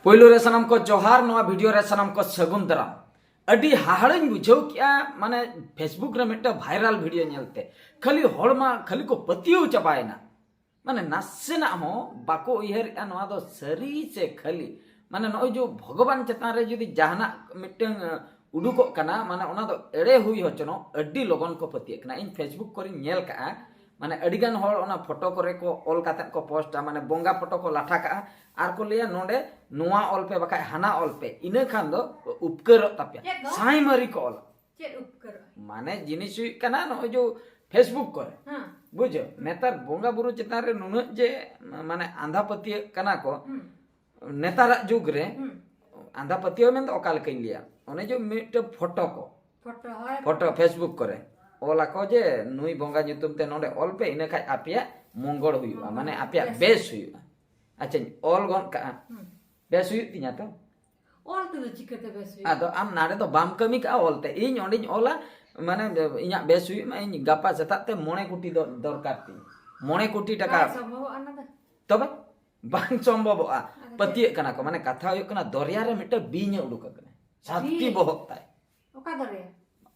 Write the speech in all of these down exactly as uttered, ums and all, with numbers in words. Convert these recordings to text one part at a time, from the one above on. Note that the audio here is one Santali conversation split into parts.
ᱯᱳᱭᱞᱳ ᱨᱮ ᱥᱟᱱᱟᱢ ᱠᱚ ᱡᱚᱦᱟᱨ, ᱱᱚᱣᱟ ᱵᱷᱤᱰᱤᱭᱳ ᱨᱮ ᱥᱟᱱᱟᱢ ᱠᱚ ᱥᱟᱹᱜᱩᱱ ᱫᱟᱨᱟᱢ᱾ ᱟᱹᱰᱤ ᱦᱟᱦᱟᱲᱟᱹᱧ ᱵᱩᱡᱷᱟᱹᱣ ᱠᱮᱜᱼᱟ, ᱢᱟᱱᱮ, Facebook ᱨᱮ ᱢᱤᱫᱴᱟᱝ ᱵᱷᱟᱭᱨᱟᱞ ᱵᱷᱤᱰᱤᱭᱳ ᱧᱮᱞᱛᱮ᱾ ᱠᱷᱟᱹᱞᱤ ᱦᱚᱲ ᱢᱟ ᱠᱷᱟᱹᱞᱤ ᱠᱚ ᱯᱟᱹᱛᱭᱟᱹᱣ ᱪᱟᱵᱟᱭᱮᱱᱟ, ᱢᱟᱱᱮ, ᱱᱟᱥᱮᱱᱟᱜ ᱦᱚᱸ ᱵᱟᱠᱚ ᱩᱭᱦᱟᱹᱨᱮᱜᱼᱟ ᱱᱚᱣᱟ ᱫᱚ ᱥᱟᱹᱨᱤ ᱥᱮ ᱠᱷᱟᱹᱞᱤ᱾ ᱢᱟᱱᱮ, ᱱᱚᱜᱼᱚᱭ ᱡᱮ ᱵᱷᱚᱜᱚᱵᱟᱱ ᱪᱮᱛᱟᱱ ᱨᱮ ᱡᱩᱫᱤ ᱡᱟᱦᱟᱱᱟᱜ ᱢᱤᱫᱴᱟᱝ, ᱮ, ᱩᱰᱩᱠᱚᱜ ᱠᱟᱱᱟ, ᱢᱟᱱᱮ, ᱚᱱᱟ ᱫᱚ ᱮᱲᱮ ᱦᱩᱭ ᱦᱚᱪᱚᱱᱚᱜ ᱟᱹᱰᱤ ᱞᱚᱜᱚᱱ ᱠᱚ ᱯᱟᱹᱛᱭᱟᱹᱜ ᱠᱟᱱᱟ᱾ ᱤᱧ Facebook ᱠᱚᱨᱮᱧ ᱧᱮᱞ ᱠᱟᱜᱼᱟ, ᱢᱟᱱᱮ, ᱟᱹᱰᱤᱜᱟᱱ ᱦᱚᱲ ᱚᱱᱟ ᱯᱷᱳᱴᱳ ᱠᱚᱨᱮ ᱠᱚ ᱚᱞ ᱠᱟᱛᱮᱫ ᱠᱚ ᱯᱳᱥᱴᱟ, ᱢᱟᱱᱮ, ᱵᱚᱸᱜᱟ ᱯᱷᱳᱴᱳ ᱠᱚ ᱞᱟᱴᱷᱟ ᱠᱟᱜᱼᱟ ᱟᱨ ᱠᱚ ᱞᱟᱹᱭᱟ, "ᱱᱚᱰᱮ ᱱᱚᱣᱟ ᱚᱞ ᱯᱮ, ᱵᱟᱠᱷᱟᱡ ᱦᱟᱱᱟ ᱚᱞ ᱯᱮ, ᱤᱱᱟᱹ ᱠᱷᱟᱱ ᱫᱚ ᱩᱯᱠᱟᱹᱨᱚᱜ ᱛᱟᱯᱮᱭᱟ᱾" ᱪᱮᱫ ᱫᱚ? ᱥᱟᱭᱢᱟᱹᱨᱤ ᱠᱚ ᱚᱞᱟ᱾ ᱪᱮᱫ ᱩᱯᱠᱟᱹᱨᱚᱜᱼᱟ? ᱢᱟᱱᱮ, ᱡᱤᱱᱤᱥ ᱦᱩᱭᱩᱜ ᱠᱟᱱᱟ, ᱱᱚᱜᱼᱚᱭ ᱡᱮ Facebook ᱠᱚᱨᱮ, ᱦᱮᱸ᱾ ᱵᱩᱡᱷᱟᱹᱣ, ᱱᱮᱛᱟᱨ ᱵᱚᱸᱜᱟ ᱵᱩᱨᱩ ᱪᱮᱛᱟᱱ ᱨᱮ ᱱᱩᱱᱟᱹᱜ ᱡᱮ, ᱢᱟᱱᱮ, ᱟᱸᱫᱷᱟ ᱯᱟᱹᱛᱭᱟᱹᱜ ᱠᱟᱱᱟ ᱠᱚ, ᱦᱩᱸ᱾ ᱱᱮᱛᱟᱨᱟᱜ ᱡᱩᱜᱽ ᱨᱮ᱾ ᱦᱩᱸ᱾ ᱟᱸᱫᱷᱟ ᱯᱟᱹᱛᱭᱟᱹᱣ ᱢᱮᱱᱫᱚ ᱚᱠᱟ ᱞᱮᱠᱟᱧ ᱞᱟᱹᱭᱟ, ᱚᱱᱮ ᱡᱮ ᱢᱤᱫᱴᱟᱝ ᱯᱷᱳᱴᱳ ᱠᱚ, ᱯᱷᱳᱴᱳ, ᱦᱳᱭ᱾ ᱯᱷᱳᱴᱳ Facebook ᱠᱚᱨᱮ ᱚᱞ ᱟᱠᱚ ᱡᱮ, "ᱱᱩᱭ ᱵᱚᱸᱜᱟ ᱧᱩᱛᱩᱢ ᱛᱮ ᱱᱚᱰᱮ ᱚᱞ ᱯᱮ, ᱤᱱᱟᱹ ᱠᱷᱟᱡ ᱟᱯᱮᱭᱟᱜ ᱢᱚᱝᱜᱚᱞ ᱦᱩᱭᱩᱜᱼᱟ, ᱦᱩᱸ, ᱢᱟᱱᱮ ᱟᱯᱮᱭᱟᱜ ᱵᱮᱥ᱾ ᱵᱮᱥ ᱦᱩᱭᱩᱜᱼᱟ᱾" ᱟᱪᱪᱷᱟᱧ ᱚᱞ ᱜᱚᱫ ᱠᱟᱜᱼᱟ, ᱦᱩᱸ᱾ ᱵᱮᱥ ᱦᱩᱭᱩᱜ ᱛᱤᱧᱟ ᱛᱚ? ᱚᱞ ᱛᱮᱫᱚ ᱪᱤᱠᱟᱹᱛᱮ ᱵᱮᱥ ᱦᱩᱭᱩᱜᱼᱟ? ᱟᱫᱚ ᱟᱢ ᱱᱟᱰᱮ ᱫᱚ ᱵᱟᱢ ᱠᱟᱹᱢᱤ ᱠᱟᱜᱼᱟ ᱚᱞ ᱛᱮ, ᱤᱧ ᱚᱸᱰᱮᱧ ᱚᱞᱟ, ᱢᱟᱱᱮ, ᱤᱧᱟᱹᱜ ᱵᱮᱥ ᱦᱩᱭᱩᱜ ᱢᱟ, ᱤᱧ ᱜᱟᱯᱟ ᱥᱮᱛᱟᱜ ᱛᱮ ᱢᱚᱬᱮ ᱠᱳᱴᱤ ᱫᱚ ᱫᱚᱨᱠᱟᱨ ᱛᱤᱧ, ᱢᱚᱬᱮ ᱠᱳᱴᱤ ᱴᱟᱠᱟ᱾ ᱵᱟᱭ ᱥᱚᱢᱵᱷᱚᱵᱚᱜᱼᱟ ᱚᱱᱟ ᱫᱚ᱾ ᱛᱚᱵᱮ ᱵᱟᱝ ᱥᱚᱢᱵᱷᱚᱵᱚᱜᱼᱟ᱾ ᱟᱫᱚ ᱪᱮᱫ? ᱯᱟᱹᱛᱭᱟᱹᱜ ᱠᱟᱱᱟ ᱠᱚ, ᱢᱟᱱᱮ, ᱠᱟᱛᱷᱟ ᱦᱩᱭᱩᱜ ᱠᱟᱱᱟ, ᱫᱚᱨᱭᱟ ᱨᱮ ᱢᱤᱫᱴᱟᱝ ᱵᱤᱧ ᱮ ᱩᱰᱩᱠ ᱟᱠᱟᱱᱟ, ᱥᱟᱛᱴᱤ ᱵᱤᱧ? ᱵᱚᱦᱚᱜ ᱛᱟᱭ᱾ ᱚᱠᱟ ᱫᱚᱨᱭᱟ?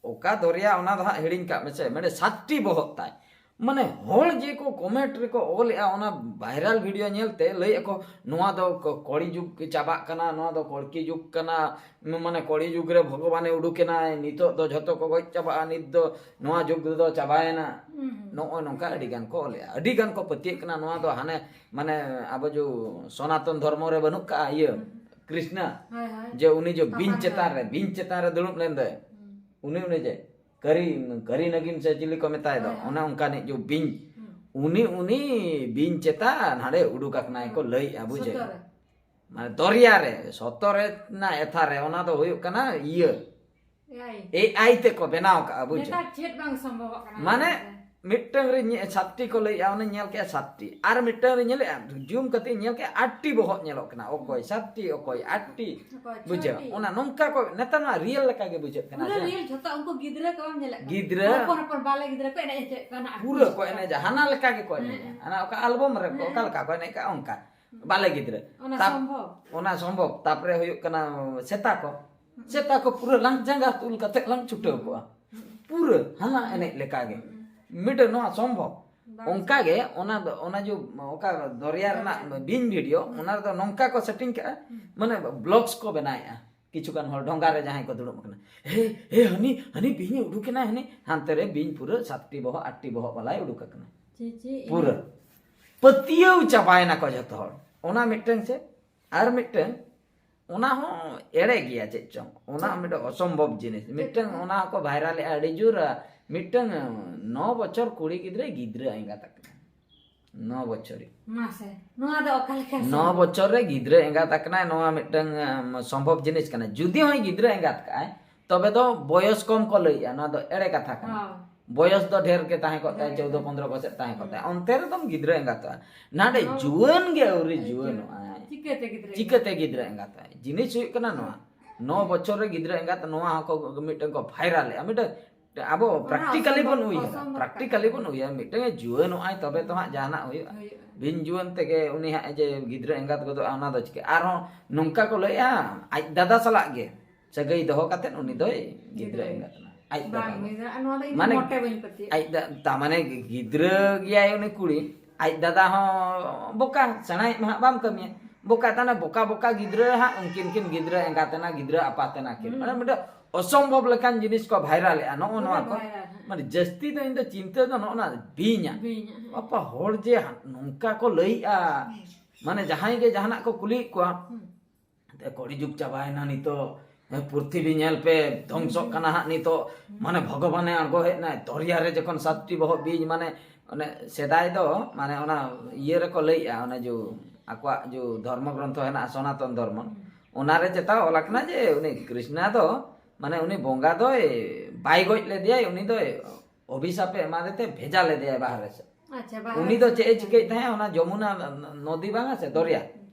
ᱚᱠᱟ ᱫᱚᱨᱭᱟ, ᱚᱱᱟ ᱫᱚ ᱦᱟᱸᱜ ᱦᱤᱲᱤᱧ ᱠᱟᱜ ᱢᱮᱥᱮ, ᱢᱟᱱᱮ, ᱥᱟᱛᱴᱤ ᱵᱚᱦᱚᱜ ᱛᱟᱭ᱾ ᱢᱟᱱᱮ, ᱦᱚᱲ ᱡᱮ ᱠᱚ ᱠᱚᱢᱮᱱᱴ ᱨᱮᱠᱚ ᱚᱞᱮᱜᱼᱟ, ᱚᱱᱟ ᱵᱷᱟᱭᱨᱟᱞ ᱵᱷᱤᱰᱤᱭᱳ ᱧᱮᱞᱛᱮ ᱞᱟᱹᱭᱮᱜᱼᱟ ᱠᱚ, "ᱱᱚᱣᱟ ᱫᱚ ᱠᱚ-, ᱠᱚᱲᱤ ᱡᱩᱜᱽ ᱪᱟᱵᱟᱜ ᱠᱟᱱᱟ, ᱱᱚᱣᱟ ᱫᱚ ᱠᱚᱲᱠᱤ ᱡᱩᱜᱽ ᱠᱟᱱᱟ, ᱢᱟᱱᱮ, ᱠᱚᱲᱤ ᱡᱩᱜᱽ ᱨᱮ ᱵᱷᱚᱜᱚᱵᱟᱱᱮ ᱩᱰᱩᱠᱮᱱᱟᱭ, ᱱᱤᱛᱚᱜ ᱫᱚ ᱡᱷᱚᱛᱚ ᱠᱚ ᱜᱚᱡ ᱪᱟᱵᱟᱜᱼᱟ, ᱱᱤᱛ ᱫᱚ ᱱᱚᱣᱟ ᱡᱩᱜᱽ ᱨᱮᱫᱚ ᱪᱟᱵᱟᱭᱮᱱᱟ᱾" ᱦᱩᱸ, ᱦᱩᱸ᱾ ᱱᱚᱜᱼᱚᱭ ᱱᱚᱝᱠᱟ ᱟᱹᱰᱤ ᱜᱟᱱ ᱠᱚ ᱚᱞᱮᱜᱼᱟ, ᱟᱹᱰᱤ ᱜᱟᱱ ᱠᱚ ᱯᱟᱹᱛᱭᱟᱹᱜ ᱠᱟᱱᱟ ᱱᱚᱣᱟ ᱫᱚ ᱦᱟᱱᱮ, ᱢᱟᱱᱮ, ᱟᱵᱚ ᱡᱮ ᱥᱚᱱᱟᱛᱚᱱ ᱫᱷᱚᱨᱢᱚ ᱨᱮ ᱵᱟᱹᱱᱩᱜ ᱠᱟᱜᱼᱟ, ᱤᱭᱟᱹ, ᱦᱩᱸ, ᱦᱩᱸ᱾ ᱠᱨᱤᱥᱱᱟ, ᱦᱳᱭ, ᱦᱳᱭ᱾ ᱡᱮ ᱩᱱᱤ ᱡᱮ ᱵᱤᱧ ᱥᱟᱯᱟᱱ ᱪᱮᱛᱟᱱ ᱨᱮ᱾ ᱨᱮ, ᱵᱤᱧ ᱪᱮᱛᱟᱱ ᱨᱮ ᱫᱩᱲᱩᱵ ᱞᱮᱱ ᱫᱚᱭ, ᱦᱩᱸ᱾ ᱩᱱᱤ, ᱩᱱᱤ ᱡᱮ ᱠᱟᱹᱨᱤ, ᱠᱟᱹᱨᱤ ᱱᱟᱹᱜᱤᱱ ᱥᱮ ᱪᱤᱞᱤ ᱠᱚ ᱢᱮᱛᱟᱭ ᱫᱚ, ᱦᱳᱭ, ᱦᱳᱭ᱾ ᱚᱱᱮ ᱚᱱᱠᱟᱱᱤᱡ ᱡᱮ ᱵᱤᱧ, ᱦᱩᱸ᱾ ᱩᱱᱤ, ᱩᱱᱤ ᱵᱤᱧ ᱪᱮᱛᱟᱱ ᱦᱟᱸᱰᱮ ᱩᱰᱩᱠ ᱟᱠᱟᱱᱟᱭ ᱠᱚ ᱦᱩᱸ᱾ ᱞᱟᱹᱭᱮᱜᱼᱟ, ᱵᱩᱡᱷᱟᱹᱣ᱾ ᱥᱚᱛᱚ ᱨᱮ᱾ ᱢᱟᱱᱮ, ᱫᱚᱨᱭᱟ ᱨᱮ, ᱥᱚᱛᱚ ᱨᱮ ᱨᱮᱱᱟᱜ ᱮᱛᱷᱟ ᱨᱮ, ᱚᱱᱟ ᱫᱚ ᱦᱩᱭᱩᱜ ᱠᱟᱱᱟ ᱤᱭᱟᱹ, ᱮ ᱟᱭ᱾ ᱮ ᱟᱭ ᱛᱮᱠᱚ ᱵᱮᱱᱟᱣ ᱠᱟᱜᱼᱟ, ᱵᱩᱡᱷᱟᱹᱣ᱾ ᱱᱮᱛᱟᱨ ᱪᱮᱫ ᱵᱟᱝ ᱥᱚᱢᱵᱷᱚᱵᱚᱜ ᱠᱟᱱᱟ ᱢᱟᱱᱮ, ᱱᱮᱛᱟᱨ᱾ ᱢᱤᱫᱴᱟᱝ ᱨᱮ ᱧᱮ-, ᱥᱟᱛᱴᱤ ᱠᱚ ᱞᱟᱹᱭᱮᱜᱼᱟ, ᱚᱱᱮ ᱧᱮᱞ ᱠᱮᱜᱼᱟ ᱥᱟᱛᱴᱤ, ᱟᱨ ᱢᱤᱫᱴᱟᱝ ᱨᱮ ᱧᱮᱞᱮᱜᱼᱟ, ᱡᱩᱢ ᱠᱟᱛᱮ ᱧᱮᱞ ᱠᱮᱜᱼᱟ, ᱟᱴᱴᱤ ᱵᱚᱦᱚᱜ ᱧᱮᱞᱚᱜ ᱠᱟᱱᱟ, ᱚᱠᱚᱭ ᱥᱟᱛᱴᱤ, ᱚᱠᱚᱭ ᱟᱴᱴᱤ, ᱚᱠᱚᱭ ᱵᱩᱡᱷᱟᱹᱣ᱾ ᱪᱷᱚᱴᱤ᱾ ᱚᱱᱟ ᱱᱚᱝᱠᱟ ᱠᱚ, ᱱᱮᱛᱟᱨ ᱢᱟ ᱨᱤᱭᱮᱞ ᱞᱮᱠᱟ ᱜᱮ ᱵᱩᱡᱷᱟᱹᱜ ᱠᱟᱱᱟ ᱯᱩᱨᱟᱹ ᱥᱮ᱾ ᱨᱤᱭᱮᱞ ᱡᱷᱚᱛᱚ, ᱩᱱᱠᱩ ᱜᱤᱫᱽᱨᱟᱹ ᱠᱚ ᱵᱟᱢ ᱧᱮᱞᱮᱫ ᱠᱚᱣᱟ? ᱜᱤᱫᱽᱨᱟᱹ᱾ ᱦᱚᱯᱚᱱ ᱦᱚᱯᱚᱱ ᱵᱟᱞᱮ ᱜᱤᱫᱽᱨᱟᱹ ᱠᱚ ᱮᱱᱮᱡ ᱦᱚᱪᱚᱭᱮᱫ ᱠᱚᱣᱟ ᱚᱱᱟ ᱯᱩᱨᱟᱹ ᱟᱠᱩᱥ᱾ ᱠᱚ ᱮᱱᱮᱡᱟ, ᱦᱟᱱᱟ ᱞᱮᱠᱟ ᱜᱮᱠᱚ ᱮᱱᱮᱡᱟ, ᱦᱮᱸ᱾ ᱦᱟᱱᱟ ᱚᱠᱟ ᱟᱞᱵᱚᱢ ᱨᱮ ᱦᱮᱸ᱾ ᱚᱠᱟ ᱞᱮᱠᱟ ᱠᱚ ᱮᱱᱮᱡ ᱠᱟᱜᱼᱟ, ᱚᱱᱠᱟ᱾ ᱵᱟᱞᱮ ᱜᱤᱫᱽᱨᱟᱹ᱾ ᱚᱱᱟ ᱛᱟᱯ- ᱥᱚᱢᱵᱷᱚᱵ᱾ ᱚᱱᱟ ᱥᱚᱢᱵᱷᱚᱵ᱾ ᱛᱟᱯᱚᱨᱮ ᱦᱩᱭᱩᱜ ᱠᱟᱱᱟ ᱥᱮᱛᱟ ᱠᱚ᱾ ᱥᱮᱛᱟ ᱠᱚ ᱯᱩᱨᱟᱹ ᱞᱟᱝ ᱡᱟᱸᱜᱟ ᱛᱩᱞ ᱠᱟᱛᱮ ᱞᱟᱝ ᱪᱷᱩᱴᱟᱹᱣ ᱠᱚᱜᱼᱟ᱾ ᱯᱩᱨᱟᱹ ᱦᱟᱱᱟ ᱮᱱᱮᱡ ᱞᱮᱠᱟᱜᱮ᱾ ᱢᱤᱫᱴᱮᱱ ᱱᱚᱣᱟ ᱥᱚᱢᱵᱷᱚᱵ᱾ ᱵᱟᱝ ᱚᱱᱠᱟᱜᱮ ᱚᱱᱟ ᱫᱚ, ᱚᱱᱟ ᱡᱮ ᱚᱠᱟ ᱫᱚᱨᱭᱟ ᱨᱮᱱᱟᱜ ᱵᱤᱧ ᱵᱷᱤᱰᱤᱭᱳ, ᱚᱱᱟ ᱨᱮᱫᱚ ᱱᱚᱝᱠᱟ ᱠᱚ ᱥᱮᱴᱤᱝ ᱠᱟᱜᱼᱟ, ᱢᱟᱱᱮ ᱵᱞᱚᱜᱥ ᱠᱚ ᱵᱮᱱᱟᱣᱮᱫᱼᱟ᱾ ᱠᱤᱪᱷᱩ ᱜᱟᱱ ᱦᱚᱲ ᱰᱷᱚᱸᱜᱟ ᱨᱮ ᱡᱟᱦᱟᱸᱭ ᱠᱚ ᱫᱩᱲᱩᱵ ᱟᱠᱟᱱᱟ, ᱦᱮ ᱦᱮ ᱦᱟᱹᱱᱤ ᱦᱟᱹᱱᱤ ᱵᱤᱧ ᱮ ᱩᱰᱩᱠ ᱮᱱᱟ, ᱦᱟᱹᱱᱤ ᱦᱟᱱᱛᱮ ᱨᱮ ᱵᱤᱧ ᱯᱩᱨᱟᱹ ᱥᱟᱛᱴᱤ ᱵᱚᱦᱚᱜ ᱟᱴᱴᱤ ᱵᱚᱦᱚᱜ ᱵᱟᱞᱟᱭ ᱩᱰᱩᱠ ᱟᱠᱟᱱᱟ᱾ ᱪᱮ, ᱪᱮ, ᱤᱱᱟᱹ- ᱯᱩᱨᱟᱹ ᱯᱟᱹᱛᱭᱟᱹᱣ ᱪᱟᱵᱟᱭᱮᱱᱟ ᱠᱚ ᱡᱷᱚᱛᱚ ᱦᱚᱲ᱾ ᱚᱱᱟ ᱢᱤᱫᱴᱟᱝ ᱪᱮᱫ, ᱟᱨ ᱢᱤᱫᱴᱟᱝ ᱚᱱᱟ ᱦᱚᱸ ᱮᱲᱮ ᱜᱮᱭᱟ ᱪᱮᱫ ᱪᱚᱝ, ᱚᱱᱟ ᱪᱮᱫ? ᱢᱤᱫᱴᱟᱝ ᱚᱥᱚᱢᱵᱷᱚᱵ ᱡᱤᱱᱤᱥ᱾ ᱪᱮᱫ ᱢᱤᱫᱴᱟᱝ ᱠᱟᱱᱟ? ᱚᱱᱟ ᱦᱚᱸᱠᱚ ᱵᱷᱟᱭᱨᱟᱞᱮᱜᱼᱟ ᱟᱹᱰᱤ ᱡᱳᱨ, ᱢᱤᱫᱴᱟᱝ ᱱᱚ ᱵᱚᱪᱷᱚᱨ ᱠᱩᱲᱤ ᱜᱤᱫᱽᱨᱟᱹ, ᱜᱤᱫᱽᱨᱟᱹ ᱮᱸᱜᱟᱛ ᱟᱠᱟᱱᱟ᱾ ᱱᱚ ᱵᱚᱪᱷᱚᱨᱤᱡ᱾ ᱢᱟᱥᱮ, ᱱᱚᱣᱟ ᱫᱚ ᱚᱠᱟ ᱞᱮᱠᱟ ᱱᱚ ᱥᱚᱢᱵᱷᱚᱵ? ᱵᱚᱪᱷᱚᱨ ᱨᱮ ᱜᱤᱫᱽᱨᱟᱹ ᱮᱸᱜᱟᱛ ᱟᱠᱟᱱᱟᱭ, ᱱᱚᱣᱟ ᱢᱤᱫᱴᱟᱝ, ᱮᱢ, ᱥᱚᱢᱵᱷᱚᱵ ᱡᱤᱱᱤᱥ ᱠᱟᱱᱟ᱾ ᱡᱩᱫᱤ ᱦᱚᱸᱭ ᱜᱤᱫᱽᱨᱟᱹ ᱮᱸᱜᱟᱛ ᱠᱟᱜᱼᱟᱭ, ᱛᱚᱵᱮ ᱫᱚ ᱵᱚᱭᱚᱥ ᱠᱚᱢ ᱠᱚ ᱞᱟᱹᱭᱮᱜᱼᱟ, ᱱᱚᱣᱟ ᱫᱚ ᱮᱲᱮ ᱠᱟᱛᱷᱟ ᱠᱟᱱᱟ᱾ ᱦᱚᱸ᱾ ᱵᱚᱭᱚᱥ ᱫᱚ ᱰᱷᱮᱨ ᱜᱮ ᱛᱟᱦᱮᱸ ᱠᱚᱜ ᱛᱟᱭᱟ, ᱰᱷᱮᱨ ᱜᱮ᱾ ᱪᱳᱣᱫᱚ ᱯᱚᱱᱫᱽᱨᱚ ᱯᱟᱥᱮᱡ ᱛᱟᱦᱮᱸ ᱠᱚᱜ ᱛᱟᱭᱟ᱾ ᱦᱩᱸ᱾ ᱚᱱᱛᱮ ᱨᱮᱫᱚᱢ ᱜᱤᱫᱽᱨᱟᱹ ᱮᱸᱜᱟᱛᱚᱜᱼᱟ᱾ ᱱᱟᱰᱮ ᱦᱚᱸ᱾ ᱡᱩᱣᱟᱹᱱ ᱜᱮ ᱟᱹᱣᱨᱤ ᱡᱩᱣᱟᱹᱱᱚᱜᱼᱟᱭ᱾ ᱪᱤᱠᱟᱹᱛᱮ ᱜᱤᱫᱽᱨᱟᱹ ᱪᱤᱠᱟᱹᱛᱮ ᱮᱸᱜᱟᱛ? ᱜᱤᱫᱽᱨᱟᱹ ᱮᱸᱜᱟᱛᱚᱜᱼᱟᱭ? ᱡᱤᱱᱤᱥ ᱦᱩᱭᱩᱜ ᱠᱟᱱᱟ ᱱᱚᱣᱟ, ᱱᱚ ᱵᱚᱪᱷᱚᱨ ᱨᱮ ᱜᱤᱫᱽᱨᱟᱹ ᱮᱸᱜᱟᱛ, ᱱᱚᱣᱟ ᱦᱚᱸᱠᱚ ᱢᱤᱫᱴᱟᱝ ᱠᱚ ᱵᱷᱟᱭᱨᱟᱞᱮᱜᱼᱟ᱾ ᱢᱤᱫᱴᱟᱝ ᱟᱵᱚ ᱚᱱᱟ ᱯᱨᱮᱠᱴᱤᱠᱟᱞᱤ ᱚᱥᱚᱢᱵᱷᱚᱵ, ᱵᱚᱱ ᱩᱭᱦᱟᱹᱨᱟ, ᱚᱥᱚᱢᱵᱷᱚᱵ ᱠᱟᱛᱷᱟ᱾ ᱯᱨᱮᱠᱴᱤᱠᱟᱞᱤ ᱵᱚᱱ ᱩᱭᱦᱟᱹᱨᱟ, ᱢᱤᱫᱴᱟᱝ ᱮ ᱡᱩᱣᱟᱹᱱᱚᱜᱼᱟᱭ ᱛᱚᱵᱮ ᱛᱚ ᱦᱟᱸᱜ ᱡᱟᱦᱟᱱᱟᱜ ᱦᱩᱭᱩᱜᱼᱟ᱾ ᱦᱩᱭᱩᱜᱼᱟ᱾ ᱵᱤᱱ ᱡᱩᱣᱟᱹᱱ ᱛᱮᱜᱮ ᱩᱱᱤ ᱦᱟᱸᱜ ᱡᱮ ᱜᱤᱫᱽᱨᱟᱹ ᱮᱸᱜᱟᱛ ᱜᱚᱫᱚᱜᱼᱟ, ᱚᱱᱟ ᱫᱚ ᱪᱤᱠᱟᱹ? ᱟᱨᱦᱚᱸ ᱱᱚᱝᱠᱟ ᱠᱚ ᱞᱟᱹᱭᱮᱜᱼᱟ, ᱟᱡ ᱫᱟᱫᱟ ᱥᱟᱞᱟᱜ ᱜᱮ ᱥᱟᱹᱜᱟᱹᱭ ᱫᱚᱦᱚ ᱠᱟᱛᱮᱫ ᱩᱱᱤ ᱫᱚᱭ ᱜᱤᱫᱽᱨᱟᱹ ᱜᱤᱫᱽᱨᱟᱹ᱾ ᱮᱸᱜᱟᱛ ᱮᱱᱟ᱾ ᱟᱡ ᱫᱟᱫᱟ ᱵᱟᱝ ᱜᱮ᱾ ᱦᱩᱭ ᱫᱟᱲᱮᱭᱟᱜᱼᱟ, ᱱᱚᱣᱟ ᱫᱚ ᱤᱧ ᱫᱚ ᱢᱟᱱᱮ ᱢᱚᱴᱮ ᱵᱟᱹᱧ ᱯᱟᱹᱛᱭᱟᱹᱜᱼᱟ᱾ ᱟᱡ ᱫᱟ-, ᱛᱟ ᱢᱟᱱᱮ ᱜᱤᱫᱽᱨᱟᱹ ᱜᱮᱭᱟᱭ ᱩᱱᱤ ᱠᱩᱲᱤ, ᱟᱡ ᱫᱟᱫᱟ ᱦᱚᱸ ᱵᱚᱠᱟ, ᱥᱮᱬᱟᱭᱤᱡ ᱢᱟ ᱦᱟᱸᱜ ᱵᱟᱢ ᱠᱟᱹᱢᱤᱭᱟ᱾ ᱵᱚᱠᱟ ᱛᱟᱦᱞᱮ ᱵᱚᱠᱟ ᱵᱚᱠᱟ ᱜᱤᱫᱽᱨᱟᱹ ᱦᱟᱸᱜ ᱩᱱᱠᱤᱱ ᱠᱤᱱ ᱜᱤᱫᱽᱨᱟᱹ ᱮᱸᱜᱟᱛ ᱮᱱᱟ, ᱜᱤᱫᱽᱨᱟᱹ ᱟᱯᱟᱛ ᱮᱱᱟ ᱠᱤᱱ᱾ ᱦᱩᱸ᱾ ᱢᱟᱱᱮ ᱢᱤᱫᱴᱮᱱ ᱚᱥᱚᱢᱵᱷᱚᱵ ᱞᱮᱠᱟᱱ ᱡᱤᱱᱤᱥ ᱠᱚ ᱵᱷᱟᱭᱨᱟᱞᱮᱜᱼᱟ ᱱᱚᱜᱼᱚ ᱱᱚᱣᱟ ᱯᱩᱨᱟᱹ ᱠᱚ᱾ ᱵᱷᱟᱭᱨᱟᱞ, ᱦᱮᱸ᱾ ᱢᱟᱱᱮ ᱡᱟᱹᱥᱛᱤ ᱫᱚ ᱤᱧ ᱫᱚ ᱪᱤᱱᱛᱟᱹ ᱫᱚ ᱱᱚᱜᱼᱚ ᱱᱟ ᱵᱤᱧᱟᱜ᱾ ᱵᱤᱧᱟᱜ, ᱦᱮᱸ᱾ ᱵᱟᱯᱟ ᱦᱚᱲ ᱡᱮ ᱦᱟ-, ᱱᱚᱝᱠᱟ ᱠᱚ ᱞᱟᱹᱭᱮᱜᱼᱟ᱾ ᱦᱩᱸ᱾ ᱢᱟᱱᱮ ᱡᱟᱦᱟᱸᱭ ᱜᱮ ᱡᱟᱦᱟᱱᱟᱜ ᱠᱚ ᱠᱩᱞᱤᱭᱮᱫ ᱠᱚᱣᱟ, ᱦᱩᱸ᱾ ᱮᱱᱛᱮ ᱠᱚᱲᱤ ᱡᱩᱜᱽ ᱪᱟᱵᱟᱭᱮᱱᱟ ᱱᱤᱛᱚᱜ, ᱯᱩᱨᱛᱷᱤᱵᱤ ᱧᱮᱞ ᱯᱮ, ᱫᱷᱚᱝᱥᱚᱜ ᱠᱟᱱᱟ ᱦᱟᱸᱜ ᱱᱤᱛᱚᱜ, ᱢᱟᱱᱮ ᱵᱷᱚᱜᱚᱵᱟᱱᱮ ᱟᱬᱜᱚ ᱦᱮᱡ ᱮᱱᱟᱭ, ᱫᱚᱨᱭᱟ ᱨᱮ ᱡᱚᱠᱷᱚᱱ ᱥᱟᱛᱴᱤ ᱵᱚᱦᱚᱜ ᱵᱤᱧ, ᱢᱟᱱᱮ ᱚᱱᱮ ᱥᱮᱫᱟᱭ ᱫᱚ, ᱢᱟᱱᱮ ᱚᱱᱟ ᱤᱭᱟᱹ ᱨᱮᱠᱚ ᱞᱟᱹᱭᱮᱜᱼᱟ, ᱚᱱᱮ ᱡᱚ ᱟᱠᱚᱣᱟᱜ ᱡᱚ ᱫᱷᱚᱨᱢᱚ ᱜᱨᱚᱱᱛᱷᱚ ᱦᱮᱱᱟᱜᱼᱟ, ᱥᱚᱱᱟᱛᱚᱱ ᱫᱷᱚᱨᱢᱚ, ᱚᱱᱟ ᱨᱮ ᱪᱮᱛᱟ ᱚᱞ ᱟᱠᱟᱱᱟ ᱡᱮ ᱩᱱᱤ ᱠᱨᱤᱥᱱᱟ ᱫᱚ, ᱢᱟᱱᱮ ᱩᱱᱤ ᱵᱚᱸᱜᱟ ᱫᱚᱭ ᱵᱟᱭ ᱜᱚᱡ ᱞᱮᱫᱮᱭᱟᱭ, ᱩᱱᱤ ᱫᱚᱭ ᱚᱵᱷᱤᱥᱟᱯᱮ ᱮᱢᱟᱫᱮ ᱛᱮ ᱵᱷᱮᱡᱟ ᱞᱮᱫᱮᱭᱟᱭ ᱵᱟᱦᱨᱮ ᱥᱮᱫ᱾ ᱟᱪᱪᱷᱟ, ᱵᱟᱦᱨᱮ ᱩᱱᱤ ᱫᱚ ᱥᱮᱫ ᱪᱮᱫ ᱮ ᱵᱷᱮᱡᱟ ᱪᱤᱠᱟᱹᱭᱮᱫ ᱞᱮᱫᱮᱭᱟ᱾ ᱛᱟᱦᱮᱸᱫ? ᱚᱱᱟ ᱡᱚᱢᱩᱱᱟ ᱱᱚᱫᱤ ᱵᱟᱝᱟ ᱥᱮ, ᱫᱚᱨᱭᱟ,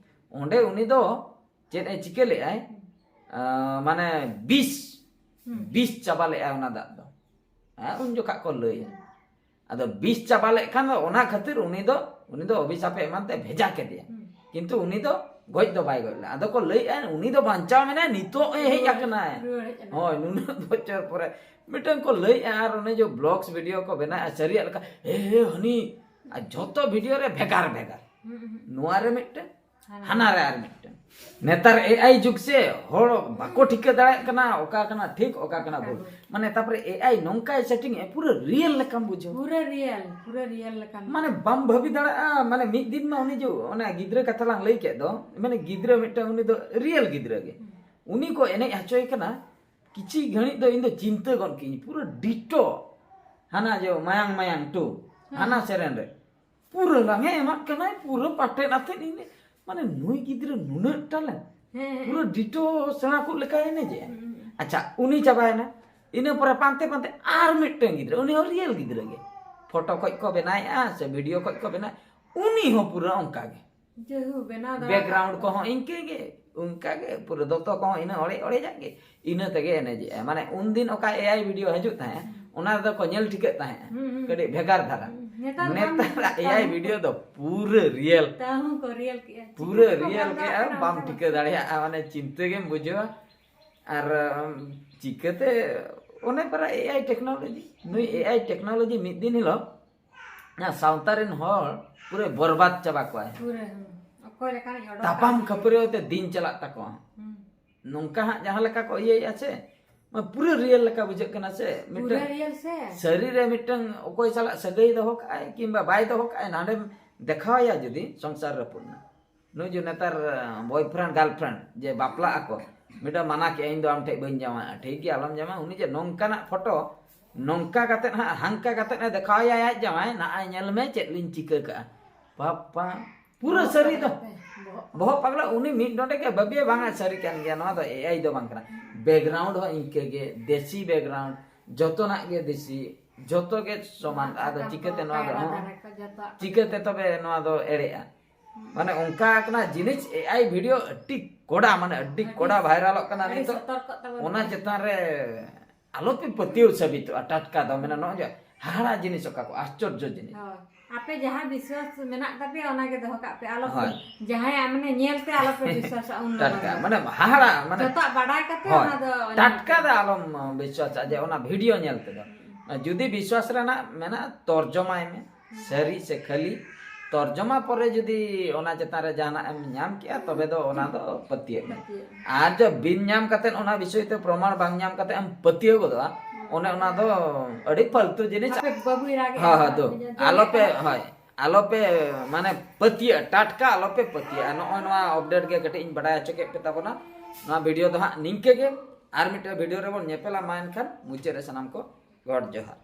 ᱦᱩᱸ᱾ ᱚᱸᱰᱮ ᱩᱱᱤ ᱫᱚ ᱪᱮᱫ ᱮ ᱪᱤᱠᱟᱹ ᱞᱮᱫᱟᱭ? ᱦᱩᱸ᱾ ᱟᱸ, ᱢᱟᱱᱮ ᱵᱤᱥ, ᱦᱩᱸ᱾ ᱵᱤᱥ ᱪᱟᱵᱟ ᱞᱮᱫᱟᱭ ᱚᱱᱟ ᱫᱟᱜ ᱫᱚ᱾ ᱦᱮᱸ, ᱩᱱ ᱡᱚᱠᱷᱟᱜ ᱠᱚ ᱞᱟᱹᱭᱟ᱾ ᱦᱩᱸ᱾ ᱟᱫᱚ ᱵᱤᱥ ᱪᱟᱵᱟ ᱞᱮᱫ ᱠᱷᱟᱱ ᱫᱚ ᱚᱱᱟ ᱠᱷᱟᱹᱛᱤᱨ ᱩᱱᱤ ᱫᱚ, ᱩᱱᱤ ᱫᱚ ᱚᱵᱷᱤᱥᱟᱯᱮ ᱮᱢᱟᱱ ᱛᱮ ᱵᱷᱮᱡᱟ ᱠᱮᱫᱮᱭᱟ᱾ ᱦᱩᱸ᱾ ᱠᱤᱱᱛᱩ ᱩᱱᱤ ᱫᱚ ᱜᱚᱡ ᱫᱚ ᱵᱟᱭ ᱜᱚᱡ ᱞᱮᱱᱟ᱾ ᱟᱫᱚ ᱠᱚ ᱞᱟᱹᱭᱮᱫᱼᱟ ᱩᱱᱤ ᱫᱚ ᱵᱟᱧᱪᱟᱣ ᱢᱮᱱᱟᱭᱟ, ᱱᱤᱛᱚᱜ ᱮ ᱦᱮᱡ ᱟᱠᱟᱱᱟᱭ᱾ ᱨᱩᱣᱟᱹᱲ ᱦᱮᱡ ᱮᱱᱟ᱾ ᱦᱳᱭ, ᱱᱩᱱᱟᱹᱜ ᱵᱚᱪᱷᱚᱨ ᱯᱚᱨᱮ ᱢᱤᱫᱴᱟᱝ ᱠᱚ ᱞᱟᱹᱭᱮᱫᱼᱟ, ᱟᱨ ᱚᱱᱮ ᱡᱮ ᱵᱞᱚᱜᱥ ᱵᱷᱤᱰᱤᱭᱳ ᱠᱚ ᱵᱮᱱᱟᱣᱮᱫᱼᱟ ᱥᱟᱹᱨᱤᱭᱟᱜ ᱞᱮᱠᱟ, ᱦᱮ ᱦᱮ ᱦᱟᱹᱱᱤ, ᱟᱨ ᱡᱷᱚᱛᱚ ᱵᱷᱤᱰᱤᱭᱳ ᱨᱮ ᱵᱷᱮᱜᱟᱨ ᱵᱷᱮᱜᱟᱨ, ᱦᱩᱸ, ᱦᱩᱸ᱾ ᱱᱚᱣᱟ ᱨᱮ ᱢᱤᱫᱴᱟᱝ, ᱦᱟᱱᱟ᱾ ᱦᱟᱱᱟ ᱨᱮ ᱟᱨ ᱢᱤᱫᱴᱟᱝ᱾ ᱱᱮᱛᱟᱨ ᱮ ᱟᱭ ᱡᱩᱜᱽ ᱥᱮ, ᱦᱚᱲ ᱵᱟᱠᱚ ᱴᱷᱤᱠᱟᱹ ᱫᱟᱲᱮᱭᱟᱜ ᱠᱟᱱᱟ ᱚᱠᱟ ᱠᱟᱱᱟ ᱴᱷᱤᱠ, ᱚᱠᱟ ᱠᱟᱱᱟ ᱚᱠᱟ ᱵᱷᱩᱞ᱾ ᱵᱷᱩᱞ᱾ ᱢᱟᱱᱮ ᱛᱟᱨᱯᱚᱨᱮ ᱮ ᱟᱭ ᱱᱚᱝᱠᱟᱭ ᱥᱮᱴᱤᱝ ᱮ, ᱯᱩᱨᱟᱹ ᱨᱤᱭᱮᱞ ᱞᱮᱠᱟᱢ ᱵᱩᱡᱷᱟᱹᱣᱟ᱾ ᱯᱩᱨᱟᱹ ᱨᱤᱭᱮᱞ, ᱯᱩᱨᱟᱹ ᱨᱤᱭᱮᱞ ᱞᱮᱠᱟᱢ ᱢᱟᱱᱮ ᱵᱟᱢ ᱵᱷᱟᱹᱵᱤ ᱫᱟᱲᱮᱭᱟᱜᱼᱟ᱾ ᱢᱟᱱᱮ ᱢᱤᱫ ᱫᱤᱱ ᱢᱟ ᱩᱱᱤ ᱡᱮ ᱚᱱᱟ ᱜᱤᱫᱽᱨᱟᱹ ᱠᱟᱛᱷᱟ ᱞᱟᱝ ᱞᱟᱹᱭ ᱠᱮᱫ ᱫᱚ, ᱢᱟᱱᱮ ᱜᱤᱫᱽᱨᱟᱹ ᱢᱤᱫᱴᱟᱝ, ᱩᱱᱤ ᱫᱚ ᱨᱤᱭᱮᱞ ᱜᱤᱫᱽᱨᱟᱹ ᱜᱮ᱾ ᱦᱩᱸ᱾ ᱩᱱᱤ ᱠᱚ ᱮᱱᱮᱡ ᱦᱚᱪᱚᱭᱮ ᱠᱟᱱᱟ, ᱠᱤᱪᱷᱤ ᱜᱷᱟᱹᱲᱤᱡ ᱫᱚ ᱤᱧ ᱫᱚ ᱪᱤᱱᱛᱟᱹ ᱜᱚᱫ ᱠᱤᱧ, ᱯᱩᱨᱟᱹ ᱰᱤᱴᱳ ᱦᱟᱱᱟ ᱡᱮ ᱢᱟᱭᱟᱝ ᱢᱟᱭᱟᱝ ᱴᱩ, ᱦᱮᱸ᱾ ᱦᱟᱱᱟ ᱥᱮᱨᱮᱧ ᱨᱮ ᱯᱩᱨᱟᱹ ᱨᱟᱝᱮ ᱮᱢᱟᱜ ᱠᱟᱱᱟᱭ, ᱯᱩᱨᱟᱹ ᱯᱟᱴᱮᱫ ᱟᱛᱮᱫ᱾ ᱤᱧ ᱢᱟᱱᱮ ᱱᱩᱭ ᱜᱤᱫᱽᱨᱟᱹ ᱱᱩᱱᱟᱹᱜ ᱴᱮᱞᱮᱱᱴ, ᱦᱮᱸ, ᱦᱮᱸ᱾ ᱯᱩᱨᱟᱹ ᱰᱤᱴᱳ ᱥᱮᱬᱟ ᱠᱚ ᱞᱮᱠᱟᱭ ᱮᱱᱮᱡᱮᱜᱼᱟ᱾ ᱦᱩᱸ, ᱦᱩᱸ᱾ ᱟᱪᱪᱷᱟ, ᱩᱱᱤ ᱪᱟᱵᱟᱭᱮᱱᱟ, ᱤᱱᱟᱹ ᱯᱚᱨᱮ ᱯᱟᱱᱛᱮ ᱯᱟᱱᱛᱮ ᱟᱨ ᱢᱤᱫᱴᱟᱝ ᱜᱤᱫᱽᱨᱟᱹ, ᱩᱱᱤ ᱦᱚᱸ ᱨᱤᱭᱮᱞ ᱜᱤᱫᱽᱨᱟᱹ ᱜᱮ, ᱯᱷᱳᱴᱳ ᱠᱷᱚᱡ ᱠᱚ ᱵᱮᱱᱟᱣᱮᱜᱼᱟ ᱥᱮ ᱵᱷᱤᱰᱤᱭᱳ ᱠᱷᱚᱡ ᱠᱚ ᱵᱮᱱᱟᱣ, ᱩᱱᱤ ᱦᱚᱸ ᱯᱩᱨᱟᱹ ᱚᱱᱠᱟ ᱜᱮ᱾ ᱡᱮᱦᱩ ᱵᱮᱱᱟᱣ ᱫᱟᱲᱮ ᱵᱮᱠᱜᱨᱟᱣᱩᱱᱰ ᱠᱟᱜ ᱠᱚᱦᱚᱸ ᱠᱚ᱾ ᱤᱱᱠᱟᱹ ᱜᱮ, ᱚᱱᱠᱟ ᱜᱮ ᱯᱩᱨᱟᱹ ᱫᱚᱛᱚ ᱠᱚᱦᱚᱸ ᱤᱱᱟᱹ ᱚᱲᱮᱡ ᱚᱲᱮᱡᱟᱜ ᱜᱮ, ᱤᱱᱟᱹ ᱛᱮᱜᱮ ᱮᱱᱮᱡᱮᱜᱼᱟᱭ᱾ ᱢᱟᱱᱮ ᱩᱱᱫᱤᱱ ᱚᱠᱟ ᱮ ᱟᱭ ᱵᱷᱤᱰᱤᱭᱳ ᱦᱤᱡᱩᱜ ᱛᱟᱦᱮᱸᱫ, ᱦᱩᱸ᱾ ᱚᱱᱟ ᱨᱮᱫᱚ ᱠᱚ ᱧᱮᱞ ᱴᱷᱤᱠᱟᱹᱜ ᱛᱟᱦᱮᱸᱫ, ᱦᱩᱸ, ᱦᱩᱸ᱾ ᱠᱟᱹᱴᱤᱡ ᱵᱷᱮᱜᱟᱨ ᱫᱷᱟᱨᱟ᱾ ᱦᱩᱸ, ᱱᱮᱛᱟᱨ ᱵᱟᱝ ᱱᱮᱛᱟᱨᱟᱜ ᱧᱮᱞᱚᱜ ᱮ ᱟᱭ ᱠᱟᱱᱟ᱾ ᱵᱷᱤᱰᱤᱭᱳ ᱫᱚ ᱯᱩᱨᱟᱹ ᱨᱤᱭᱮᱞ᱾ ᱛᱟᱹᱦᱩ ᱠᱚ ᱨᱤᱭᱮᱞ ᱠᱮᱜᱼᱟ᱾ ᱯᱩᱨᱟᱹ ᱪᱤᱠᱟᱹ ᱛᱮᱠᱚ ᱨᱤᱭᱮᱞ ᱵᱟᱝ ᱠᱮᱜᱼᱟ, ᱫᱟᱲᱮᱭᱟᱜ ᱵᱟᱢ ᱠᱟᱱᱟ ᱴᱷᱤᱠᱟᱹ ᱵᱩᱡᱷᱟᱹᱣ᱾ ᱫᱟᱲᱮᱭᱟᱜᱼᱟ, ᱢᱟᱱᱮ ᱪᱤᱱᱛᱟᱹ ᱜᱮᱢ ᱵᱩᱡᱷᱟᱹᱣᱟ᱾ ᱟᱨ, ᱩᱢ, ᱪᱤᱠᱟᱹᱛᱮ ᱚᱱᱮ ᱯᱟᱨᱟ ᱮ ᱟᱭ ᱴᱮᱠᱱᱳᱞᱚᱡᱤ, ᱱᱩᱭ ᱮ ᱟᱭ ᱴᱮᱠᱱᱳᱞᱚᱡᱤ ᱢᱤᱫ ᱫᱤᱱ ᱦᱤᱞᱳᱜ ᱚᱱᱟ ᱥᱟᱶᱛᱟ ᱨᱮᱱ ᱦᱚᱲ ᱯᱩᱨᱟᱹ ᱵᱚᱨᱵᱟᱫ ᱪᱟᱵᱟ ᱠᱚᱣᱟᱭ᱾ ᱯᱩᱨᱟᱹ, ᱦᱩᱸ᱾ ᱚᱠᱚᱭ ᱞᱮᱠᱟᱱᱤᱡ ᱚᱰᱚᱠ ᱛᱟᱯᱟᱢ ᱠᱟᱱᱟ᱾ ᱠᱷᱟᱹᱯᱟᱹᱨᱤ ᱛᱮ ᱫᱤᱱ ᱪᱟᱞᱟᱜ ᱛᱟᱠᱚᱣᱟ᱾ ᱦᱩᱸ᱾ ᱱᱚᱝᱠᱟ ᱦᱟᱸᱜ ᱡᱟᱦᱟᱸ ᱞᱮᱠᱟ ᱠᱚ ᱤᱭᱟᱹᱭᱮᱫᱼᱟ ᱥᱮ, ᱢᱟ ᱯᱩᱨᱟᱹ ᱨᱤᱭᱮᱞ ᱞᱮᱠᱟ ᱵᱩᱡᱷᱟᱹᱜ ᱠᱟᱱᱟ ᱥᱮ᱾ ᱯᱩᱨᱟᱹ ᱢᱤᱫᱴᱟᱝ ᱨᱤᱭᱮᱞ ᱥᱮ᱾ ᱥᱟᱹᱨᱤ ᱨᱮ ᱢᱤᱫᱴᱟᱝ ᱚᱠᱚᱭ ᱥᱟᱞᱟᱜ ᱥᱟᱹᱜᱟᱹᱭ ᱫᱚᱦᱚ ᱠᱟᱜᱼᱟᱭ ᱠᱤᱝᱵᱟ ᱵᱟᱭ ᱫᱚᱦᱚ ᱠᱟᱜᱼᱟᱭ, ᱱᱟᱸᱰᱮᱢ ᱫᱮᱠᱷᱟᱣᱟᱭᱟ ᱡᱩᱫᱤ, ᱥᱚᱝᱥᱟᱨ ᱨᱟᱹᱯᱩᱫ ᱮᱱᱟ᱾ ᱱᱩᱭ ᱡᱮ ᱱᱮᱛᱟᱨ, ᱟᱸ, ᱵᱚᱭᱯᱷᱨᱮᱱᱰ ᱜᱟᱨᱞᱯᱷᱨᱮᱱᱰ ᱡᱮ ᱵᱟᱯᱞᱟᱜ ᱟᱠᱚ, ᱢᱤᱫᱴᱟᱝ ᱢᱟᱱᱟ ᱠᱮᱜᱼᱟ, "ᱤᱧ ᱫᱚ ᱟᱢ ᱴᱷᱮᱡ ᱵᱟᱹᱧ ᱡᱟᱶᱟᱭᱚᱜᱼᱟ, ᱴᱷᱤᱠ ᱜᱮᱭᱟ, ᱟᱞᱚᱢ ᱡᱟᱶᱟᱭᱟ", ᱩᱱᱤ ᱡᱮ ᱱᱚᱝᱠᱟᱱᱟᱜ ᱯᱷᱳᱴᱳ, ᱱᱚᱝᱠᱟ ᱠᱟᱛᱮᱫ ᱦᱟᱸᱜ, ᱦᱟᱝᱠᱟ ᱠᱟᱛᱮᱫ ᱮ ᱫᱮᱠᱷᱟᱣᱟᱭᱟ ᱟᱡ ᱡᱟᱶᱟᱭ, "ᱱᱟᱜᱼᱟᱭ ᱧᱮᱞ ᱢᱮ ᱪᱮᱫ ᱞᱤᱧ ᱪᱤᱠᱟᱹ ᱠᱟᱜᱼᱟ", ᱵᱟᱯᱟ, ᱯᱩᱨᱟᱹ ᱵᱚᱦᱚᱜ ᱥᱟᱹᱨᱤ ᱫᱚ᱾ ᱯᱟᱜᱽᱞᱟ ᱛᱮ, ᱵᱚᱦᱚᱜ ᱵᱚᱦᱚᱜ ᱯᱟᱜᱽᱞᱟ, ᱩᱱᱤ ᱢᱤᱫ ᱰᱚᱸᱰᱮ ᱜᱮ ᱵᱷᱟᱹᱵᱤᱭᱟ, ᱵᱟᱝᱟ ᱥᱟᱹᱨᱤ ᱠᱟᱱ ᱜᱮᱭᱟ, ᱱᱚᱣᱟ ᱫᱚ ᱮ ᱟᱭ ᱫᱚ ᱵᱟᱝ ᱠᱟᱱᱟ᱾ ᱵᱮᱠᱜᱨᱟᱣᱩᱱᱰ ᱦᱚᱸ ᱤᱱᱠᱟᱹ ᱜᱮ, ᱫᱮᱥᱤ ᱵᱮᱠᱜᱨᱟᱣᱩᱱᱰ, ᱡᱚᱛᱚᱱᱟᱜ ᱜᱮ ᱫᱮᱥᱤ, ᱡᱚᱛᱚ ᱜᱮ ᱥᱚᱢᱟᱱ᱾ ᱟᱫᱚ ᱥᱟᱠᱟᱢ ᱪᱤᱠᱟᱹᱛᱮ ᱠᱚ, ᱱᱚᱣᱟ ᱫᱚ, ᱠᱟᱭᱨᱟ ᱦᱚᱸ, ᱫᱟᱨᱮ ᱠᱚ, ᱡᱚᱛᱚᱣᱟᱜ ᱠᱚ ᱪᱤᱠᱟᱹᱛᱮ ᱡᱚᱛᱚᱱ᱾ ᱛᱚᱵᱮ ᱱᱚᱣᱟ ᱫᱚ ᱮᱲᱮᱜᱼᱟ? ᱦᱩᱸ᱾ ᱢᱟᱱᱮ ᱚᱱᱠᱟ ᱠᱟᱱᱟ ᱡᱤᱱᱤᱥ, ᱮ ᱟᱭ ᱵᱷᱤᱰᱤᱭᱳ ᱟᱹᱰᱤ ᱠᱚᱰᱟ, ᱢᱟᱱᱮ ᱟᱹᱰᱤ ᱟᱹᱰᱤ ᱠᱚᱰᱟ ᱵᱷᱟᱭᱨᱟᱞᱚᱜ ᱠᱟᱱᱟ ᱟᱹᱰᱤ ᱱᱤᱛᱚᱜ᱾ ᱥᱚᱛᱚᱨᱠᱚᱜ ᱛᱟᱵᱚᱱ ᱚᱱᱟ ᱯᱮ᱾ ᱪᱮᱛᱟᱱ ᱨᱮ ᱟᱞᱚᱯᱮ ᱯᱟᱹᱛᱭᱟᱹᱣ ᱥᱟᱹᱵᱤᱛᱚᱜᱼᱟ ᱴᱟᱴᱠᱟ ᱫᱚ᱾ ᱢᱟᱱᱮ ᱱᱚᱜᱼᱚᱭ ᱡᱮ ᱦᱟᱦᱟᱲᱟ ᱡᱤᱱᱤᱥ, ᱚᱠᱟ ᱠᱚ ᱟᱥᱪᱚᱨᱡᱚ ᱡᱤᱱᱤᱥ᱾ ᱦᱳᱭ᱾ ᱟᱯᱮ ᱡᱟᱦᱟᱸ ᱵᱤᱥᱣᱟᱥ ᱢᱮᱱᱟᱜ ᱛᱟᱯᱮᱭᱟ, ᱚᱱᱟ ᱜᱮ ᱫᱚᱦᱚ ᱠᱟᱜ ᱯᱮ᱾ ᱟᱞᱚ ᱯᱮ, ᱦᱳᱭ᱾ ᱡᱟᱦᱟᱸᱭᱟᱜ ᱢᱟᱱᱮ ᱧᱮᱞ ᱛᱮ ᱟᱞᱚ ᱯᱮ ᱵᱤᱥᱣᱟᱥᱟ᱾ ᱩᱱ ᱞᱚᱜᱚᱱ ᱴᱟᱴᱠᱟ ᱫᱚ᱾ ᱢᱟᱱᱮ ᱦᱟᱦᱟᱲᱟ ᱢᱟᱱᱮ ᱡᱚᱛᱚᱣᱟᱜ ᱵᱟᱰᱟᱭ ᱠᱟᱛᱮ ᱦᱳᱭ᱾ ᱚᱱᱟ ᱫᱚ ᱧᱮᱞ ᱴᱟᱴᱠᱟ ᱯᱮ᱾ ᱫᱚ ᱟᱞᱚᱢ ᱵᱤᱥᱣᱟᱥᱟ ᱡᱮ ᱚᱱᱟ ᱵᱷᱤᱰᱤᱭᱳ ᱧᱮᱞ ᱛᱮᱫᱚ᱾ ᱡᱩᱫᱤ ᱵᱤᱥᱣᱟᱥ ᱨᱮᱱᱟᱜ ᱢᱮᱱᱟᱜᱼᱟ, ᱛᱚᱨᱡᱚᱢᱟᱭ ᱢᱮ, ᱥᱟᱹᱨᱤ ᱥᱮ ᱠᱷᱟᱹᱞᱤ᱾ ᱛᱚᱨᱡᱚᱢᱟ ᱯᱚᱨᱮ ᱡᱩᱫᱤ ᱚᱱᱟ ᱪᱮᱛᱟᱱ ᱨᱮ ᱡᱟᱦᱟᱱᱟᱜ ᱮᱢ ᱧᱟᱢ ᱠᱮᱜᱼᱟ, ᱛᱚᱵᱮ ᱫᱚ ᱚᱱᱟ ᱫᱚ ᱯᱟᱹᱛᱭᱟᱹᱜ ᱢᱮ᱾ ᱯᱟᱹᱛᱭᱟᱹᱜ᱾ ᱟᱨ ᱡᱚ ᱵᱤᱱ ᱧᱟᱢ ᱠᱟᱛᱮ ᱚᱱᱟ ᱵᱤᱥᱚᱭ ᱛᱮ ᱯᱨᱚᱢᱟᱱ ᱵᱟᱝ ᱧᱟᱢ ᱠᱟᱛᱮ ᱮᱢ ᱯᱟᱹᱛᱭᱟᱹᱣ ᱜᱚᱫᱚᱜᱼᱟ, ᱚᱱᱮ ᱚᱱᱟ ᱫᱚ ᱟᱹᱰᱤ ᱯᱷᱟᱞᱛᱩ ᱡᱤᱱᱤᱥ᱾ ᱟᱯᱮ ᱵᱟᱹᱵᱩᱭ ᱨᱟᱜ ᱮᱫᱼᱟ, ᱦᱳᱭ, ᱦᱳᱭ, ᱫᱩ᱾ ᱡᱚᱢ ᱟᱞᱚᱯᱮ, ᱞᱮᱠᱟ᱾ ᱦᱳᱭ, ᱟᱞᱚᱯᱮ ᱢᱟᱱᱮ ᱯᱟᱹᱛᱭᱟᱹᱜᱼᱟ, ᱴᱟᱴᱠᱟ ᱟᱞᱚᱯᱮ ᱯᱟᱹᱛᱭᱟᱹᱜᱼᱟ᱾ ᱱᱚᱜᱼᱚᱭ ᱱᱚᱣᱟ ᱟᱯᱰᱮᱴ ᱜᱮ ᱠᱟᱹᱴᱤᱡ ᱤᱧ ᱵᱟᱰᱟᱭ ᱦᱚᱪᱚ ᱠᱮᱫ ᱯᱮ ᱛᱟᱵᱚᱱᱟ᱾ ᱱᱚᱣᱟ ᱵᱷᱤᱰᱤᱭᱳ ᱫᱚ ᱦᱟᱸᱜ ᱱᱤᱝᱠᱟᱹ ᱜᱮ, ᱟᱨ ᱢᱤᱫᱴᱮᱱ ᱵᱷᱤᱰᱤᱭᱳ ᱨᱮᱵᱚᱱ ᱧᱮᱯᱮᱞᱟ᱾ ᱢᱟ ᱮᱱᱠᱷᱟᱱ ᱢᱩᱪᱟᱹᱫ ᱨᱮ ᱥᱟᱱᱟᱢ ᱠᱚ ᱜᱚᱰ ᱡᱚᱦᱟᱨ᱾